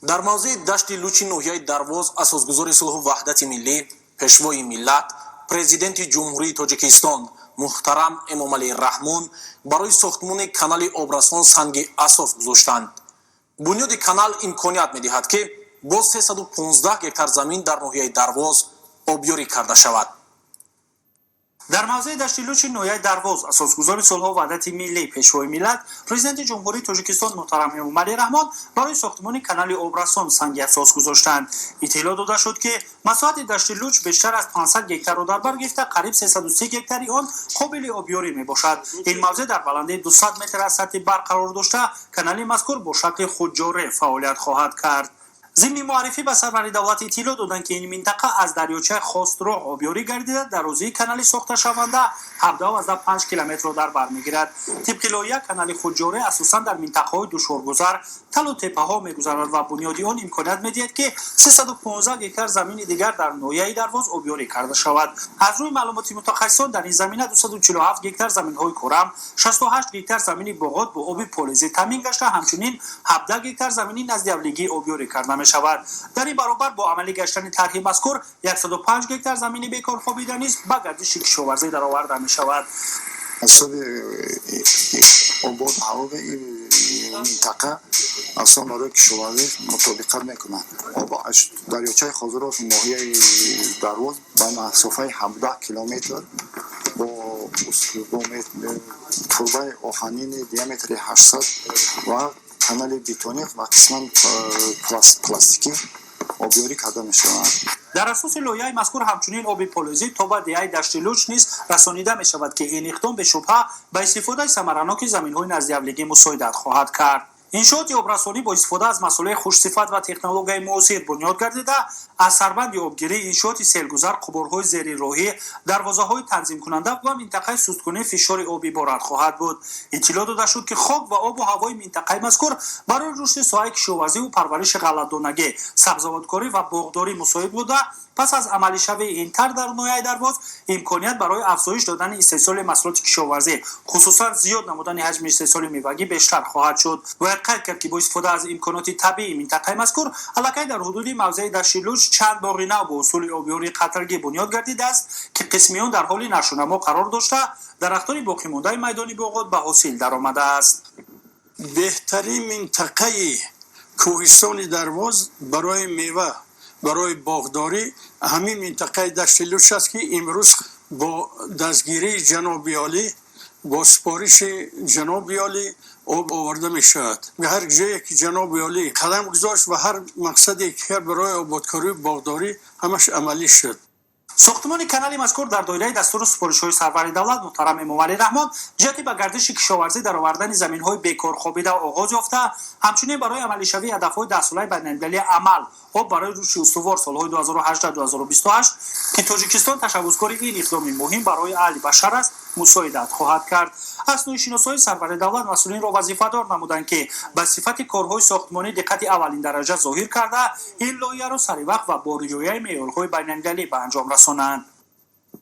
Дар мавзеи Дашти Лучи ноҳияи Дарвоз асосгузори сулҳу ваҳдати миллӣ, Пешвои миллат, Президенти Ҷумҳурии Тоҷикистон муҳтарам Эмомалӣ Раҳмон барои сохтмони канали обрасон санги асос гузоштанд. Бунёди канал имконият медиҳад, ки боз 315 гектар замин дар ноҳияи Дарвоз обёрӣ карда шавад. Дар мавзеи Дашти Лучи ноҳияи Дарвоз асосгузори сулҳу ваҳдати миллӣ, Пешвои миллат, Президенти Ҷумҳурии Тоҷикистон муҳтарам Эмомалӣ Раҳмон барои сохтмони канали обрасон санги асос гузоштанд. Иттилоъ дода шуд, ки масоҳати Дашти Луч бештар аз 500 гектарро дар бар гирифта, қариб 330 гектари он қобили обёрӣ мебошад. Ин мавзеъ дар баландии 200 метр аз сатҳи баҳр қарор дошта, канали мазкур бо шакли худҷорӣ фаъолият хоҳад кард. Зимни муаррифӣ ба сарвари давлат иттилоъ доданд, ки ин минтақа аз дарёчаи Хостроҳ обёрӣ гардида, дарозии канали сохташаванда 17,5 километрро дар бар мегирад. Тибқи лоиҳа, канали худҷорӣ асосан дар минтақаҳои душворгузар, талу теппаҳо мегузарад ва бунёди он имконият медиҳад, ки 315 гектар замини дигар дар ноҳияи Дарвоз обёрӣ карда шавад. Аз рӯи маълумоти мутахассисон, дар ин замина 247 гектар заминҳои корам, 68 гектар замини боғот бо оби полезӣ таъмин гашта, ҳамчунин 17 гектар замини наздиҳавлигӣ обёрӣ карда мешавад. Дар ин баробар, бо амалӣ гаштани тарҳи мазкур 105 гектар замини бекор хобида низ ба гардиши кишоварзӣ дароварда мешавад. Ҳисоби ободу ҳавои ин минтақа аслан барои кишоварзӣ мутобиқат мекунад. Об аз дарёчаи Хозироҳ ноҳияи Дарвоз ба масофаи 17 километр бо турбаи оҳанини диаметри 800 ва канали бетонӣ ва қисман пластикӣ обёрӣ карда мешаванд. Дар асоси лоиҳаи мазкур, ҳамчунин оби полезӣ то ба деҳаи Дашти Луч низ расонида мешавад, ки ин иқдом бешубҳа ба истифодаи самараноки заминҳои наздиҳавлигӣ мусоидат хоҳад кард. Иншооти обрасонӣ бо истифода аз масолеҳи хушсифат ва технологияи муосир бунёд гардида, аз сарбанди обгирӣ, иншооти селгузар, қубурҳои зери роҳӣ, дарвозаҳои танзимкунанда ва минтақаи сусткунии фишори об иборат хоҳад буд. Иттилоъ дода шуд, ки хок ва обу ҳавои минтақаи мазкур барои рушди соҳаи кишоварзиву парвариши ғалладонагӣ, сабзавоткорӣ ва боғдорӣ мусоид буда, пас аз амалишавии ин тарҳ дар ноҳияи Дарвоз имконият барои афзоиш додани истеҳсоли маҳсулоти кишоварзӣ, хусусан зиёд намудани ҳаҷми истеҳсоли мевагӣ бештар хоҳад шуд. Бояд қайд кард, ки бо истифода аз имконоти табиии минтақаи мазкур аллакай дар ҳудуди мавзеи Дашти Луч чанд боғи нав бо усули обёрии қатрагӣ бунёд гардидааст, ки қисми он дар ҳоли нашъунамо қарор дошта, дарахтони боқимондаи майдони боғот ба ҳосил даромадааст. Беҳтарин минтақаи кӯҳистони Дарвоз барои мева, барои боғдорӣ ҳамин минтақаи Дашти Луч аст, ки имрӯз бо дастгирии ҷаноби олӣ, бо супориши ҷаноби олӣ об оварда мешавад. Ҳар ҷое ки ҷаноби олӣ қадам гузошт ва ҳар мақсаде ки барои ободкорию боғдорӣ, ҳамаш амалӣ шуд. Сохтмони канали мазкур дар доираи дастуру супоришҳои сарвари давлат муҳтарам Эмомалӣ Раҳмон ҷиҳати ба гардиши кишоварзӣ даровардани заминҳои бекор хобида оғоз ёфта, ҳамчунин барои амалишавии ҳадафҳои Даҳсолаи байналмилалии амал «Об барои рушди устувор» солҳои 2018-2028, ки Тоҷикистон ташаббускори ин иқдоми муҳим барои аҳли башар аст, мусоидат хоҳад кард. Аснои шиносоии сарвари давлат масъулинро вазифадор намуданд, ки ба сифати корҳои сохтмонӣ диққати аввалиндараҷа зоҳир карда, ин лоиҳаро саривақт ва бо риояи меъёрҳои байналмилалӣ ба анҷом расонанд.